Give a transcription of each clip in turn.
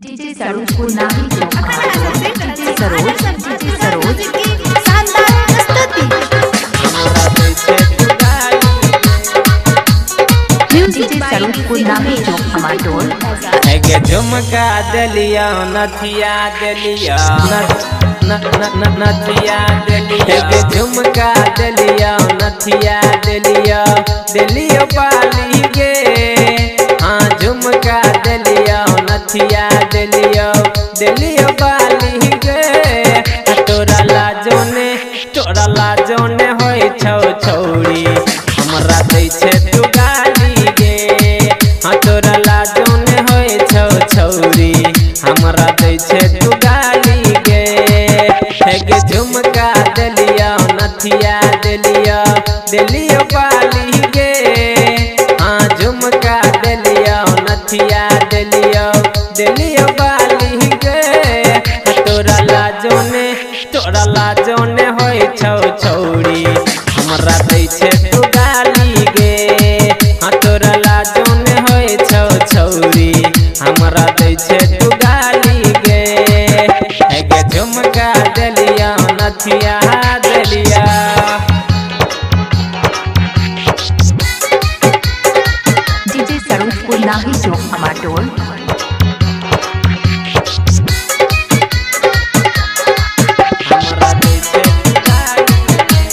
DJ Saroj को नाही DJ Saroj, DJ Saroj शानदार प्रस्तुति। डीजे सरोज को नाही हमार गे झुमका देलिया नथिया देलिया नथिया देलिया गे झुमका देलिया नथिया देलिया देलियो पाली गे। हाँ झुमका देलिया नथिया देलियो देलियो पाली गे। तोरा लाजो ने होई छौ छौरी हमरा दै छे तू गाली गे। हाँ तोरा लाजो ने होई छौ छौरी हमरा दै छे तू गाली गे। हे झुमका देलिया नथिया देलिया देलियो पाली गे। हाँ झुमका देलिया नथिया देलियो देलियो पाली गे। तोरा लाजो ने होई छौ छौरी हमरा दै छे तू गाली गे। हाँ तोरा लाजो ने होई छौ छौरी हमरा दै छे तू गाली गे। हे झुमका देलिया नथिया देलिया। डीजे सरोज को नाही जो हमार टोल। हमरा दै छे तू गाली गे।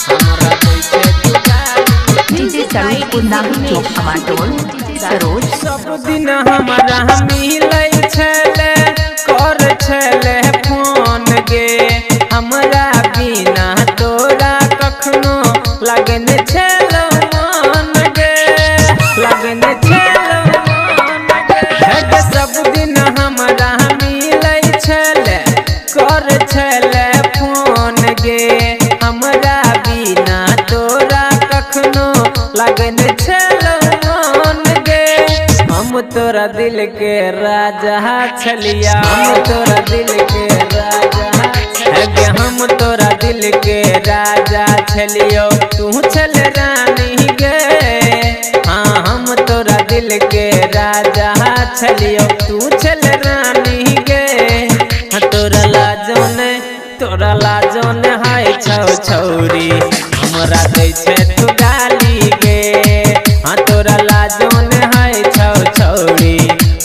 हमरा दै छे तू गाली गे। डीजे सरोज को नाही जो हमार टोल। डीजे सरोज सब दिन हमरा मिलै छले कर छले फोन गे। हमरा बिना तोरा कखनो लगन छलो मन गे, लगन छलो मन गे। सब दिन हमरा मिलै छले कर छले फोन गे। हमरा बिना तोरा कखनो लगन छलो मन गे। हम तोरा दिल के राजा छलिया, हम तोरा दिल के राजा गे। हम तोरा दिल के राजा छलियो तू छल रानी गे। हाँ हम तोरा दिल के राजा छलियो तू छल रानी गे। हाँ तोरा लाजो ने हाय छौ छौरी हमरा दै छे तू गाली गे। हाँ तोरा लाजो ने हाय छौ छौरी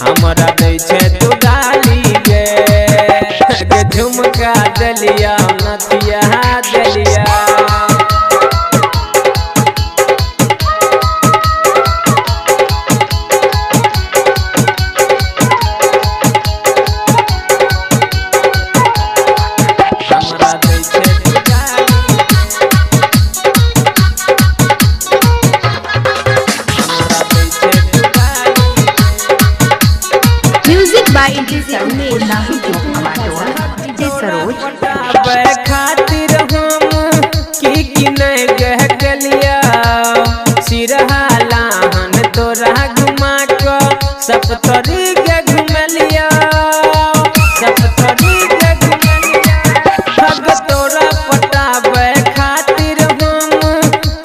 हमरा दै छे तू गाली गे। गे झुमका देलिया नथिया देलिया। हमरा दै छे तू गाली गे। हमरा दै छे तू गाली गे। म्यूजिक बाय डीजे सरोज को नाही जो हमार टोल। डीजे सरोज पटाबै खातिर हम की की नहीं कह गलिया। सिरहा लाहन तोरा घुमा क सप्तरी के घुमलिया, सप्तरी के घुमलिया। अब तोरा पटाबै खातिर हम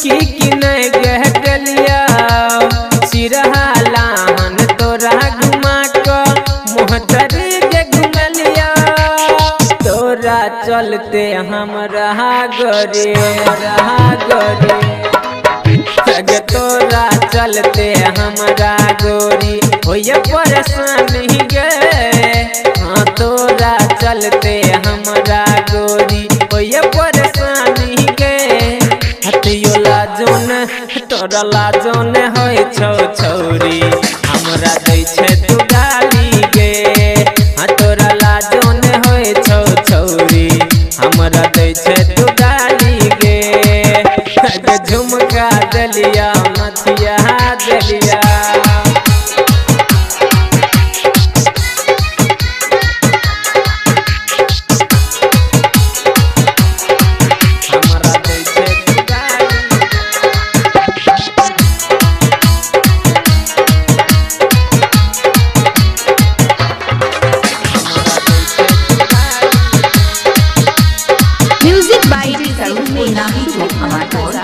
की की नहीं कह गलिया। सिरहा लाहन तोरा घुमा क मोहतरी के घुमलिया। तोरा चलते हमरा गोरी, हमरा गोरी। तोरा चलते हमरा गोरी होइए परेशानी गे। हाँ तोरा चलते हमरा गोरी होइए परेशानी गे। हथियो लाजो ने तोरा लाजो ने होई छौ छौरी हमरा दै छे तू गाली गे। हाँ तोरा लाजो ने होई छौ छौरी हमरा दै छे तू गाली गे। झुमका देलिया नथिया देलिया। हमरा दै छे तू गाली गे। हमरा दै छे तू गाली गे। म्यूजिक बाय डीजे सरोज को नाही जो हमार टोल।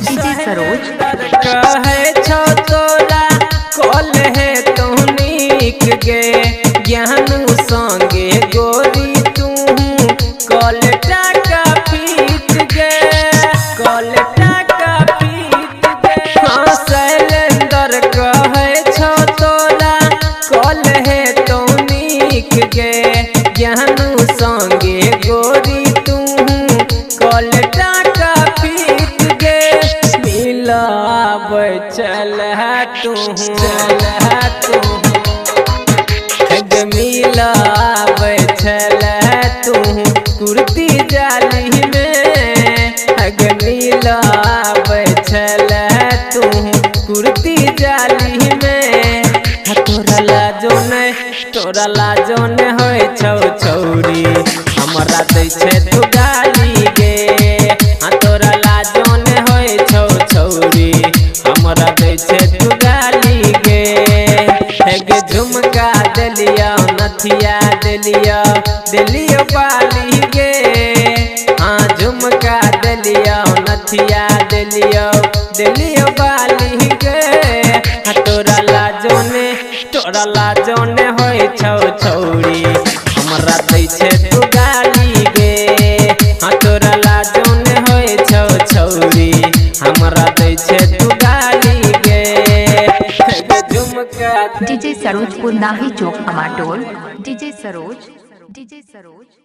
डीजे सरोज कहे आबै छल तू, चल तू हे मिल आबै छल तू कुर्ती जाली में। हग मिल आबै छल तू कुर्ती जाली में। तोरा लाजो नै, तोरा लाजो नै होइ छौ छौरी, हमरा दै छै तू गाली गे। हाँ तोरा लाजो नै होइ छौ छौरी, हमरा दै छै तू गाली गे। हे गे झुमका देलियौ, नथिया देलियौ, देलियौ बाली गे। हाँ झुमका देलियौ, नथिया देलियौ, देलियौ बाली गे। हाँ तोरा लाजो ने, तोरा लाजो ने होइ छौ छौरी, हमरा दै छै तू गाली गे। हाँ तोरा लाजो ने होइ छौ छौरी, हमरा दै छै तू गाली गे। झुमका डीजे सरोज पुरनाही चौक Amatol. DJ Saroj, DJ Saroj.